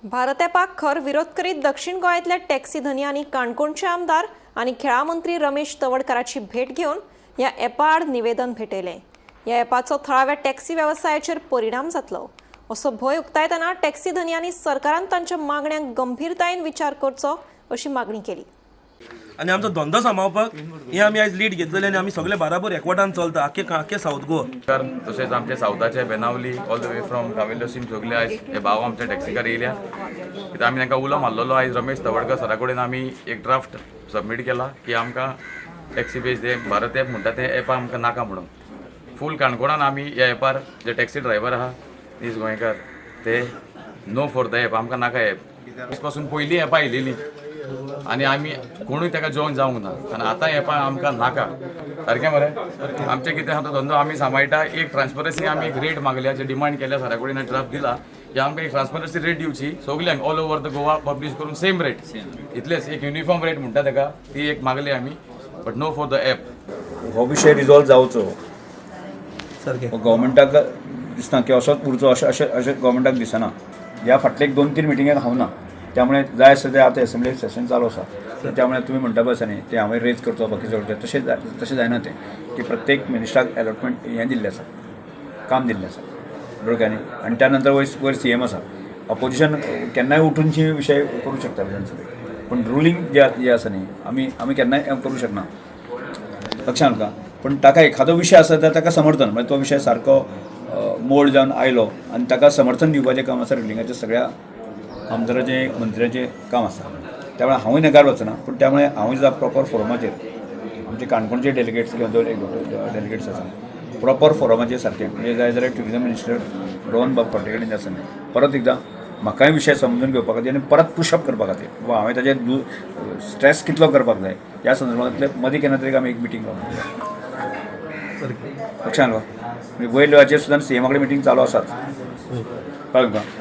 भारत ॲपाक खर विरोध करीत दक्षिण गोंयांतल्या टॅक्सी धनयांनी काणकोणचे आमदार आनी खेळां मंत्री रमेश तवडकाराची भेट घेवन ह्या ॲपा आड निवेदन भेटयलें. ह्या ॲपाचो थळाव्या टॅक्सी वेवसायाचेर परिणाम जातलो असो भंय उक्तायतना टॅक्सी धनयांनी सरकारान तांच्या मागण्यांक गंभीरतायेन विचार करचो अशी मागणी केली. आनी आमचो धंदो सांबाळपाक हे आमी आयज लीड घेतलेले आनी आमी सगळे बाराबर एकवटान चलता आख्खे आख्खे सावथ गोवा. तशेंच आमचे सावथाचे Benaulim, all the way from Cavelossim, सगळे आयज हे भाव आमचे टॅक्सीकार येयल्या कित्याक आमी तांकां उलो मारलेलो. आयज रमेश तवडकर सरा कडेन आमी एक ड्राफ्ट सबमीट केला की आमकां टॅक्सी बेज ते भारत एप म्हणटा तें एप आमकां नाका म्हणून. फूल काणकोणान आमी ह्या एपार जे टॅक्सी ड्रायव्हर आहा नीज गोंयकार ते नो फॉर the app, आमकां नाका एप. पासून पयलीं एपां येयलेलीं आनी आमी कोणूय ताका जॉयन जावंक ना आनी आतां एपां आमकां नाका. सारकें मरे? आमचें कितें आहा तो धंदो आमी सांबाळटा. एक ट्रान्सपरन्सी आमी एक रेट मागल्या, जे डिमांड केल्या सरा कडेन ड्राफ्ट दिला की आमकां एक ट्रान्सपरन्सी रेट दिवची सगल्यांक, all over the Goa publish करून सेम रेट, इतलेच एक युनिफॉर्म रेट म्हणटा ताका, ती एक मागली आमी, but no for the app. हो विशय रिजॉल्व जावचो. सारकें. गव्हर्मेंटाक दिसना की असोच उरचो, अशें अशें अशें गव्हर्मेंटाक दिसना. ह्या फाटले एक दोन तीन मिटिंगेक हांव ना, त्यामुळे जाय आसता ते आतां एसेंब्ली सेशन चालू आसा, त्यामुळे तुमी म्हणटा पळय आसा न्ही, तें हांवें रेज करचो, बाकी सगळें तशें तशें जायना तें की प्रत्येक मिनिस्टराक एलॉटमेंट हें दिल्लें आसा, काम दिल्लें आसा, बरोबर काय न्ही? आनी त्या नंतर वयर वयर सीएम आसा. ऑपोजिशन केन्नाय उठूनशी विशय करूं शकता विधानसभेत, पूण रुलींग जे जे आसा न्ही, आमी आमी केन्नाय करूं शकना, लक्षात का? पण ताका एखादो विशय आसा जाल्यार ताका समर्थन, म्हणजे तो विशय सारको मोड जावन आयलो आनी ताका समर्थन दिवपाचें काम आसा, रुलिंगाच्या सगळ्या आमदाराचें, मंत्र्याचें काम आसा. त्यामुळे हांवूय नेगार वचना, पूण त्यामुळे हांवूय सुद्दां प्रॉपर फोरमाचेर आमचे काणकोणचे डेलिगेट्स किंवा दोन एक डेलिगेट्स आसा, प्रॉपर फोरमाचेर सारकें, म्हणजे जाय जाल्यार ट्युरिजम मिनिस्टर रोहन बाब फडते कडेन आसा न्ही, परत एकदां म्हाकाय विशय समजून घेवपा खातीर आनी परत पुशअप करपा खातीर वा हांवें ताजेर स्ट्रेस कितलो करपाक जाय ह्या संदर्भांतले मदीं केन्ना तरी आमी एक मिटींग लावूं, लक्षात म्हणजे वयर लेवलाचेर सुद्दां सीएमा कडेन मिटींग चालू आसात, कळ्ळें तुका?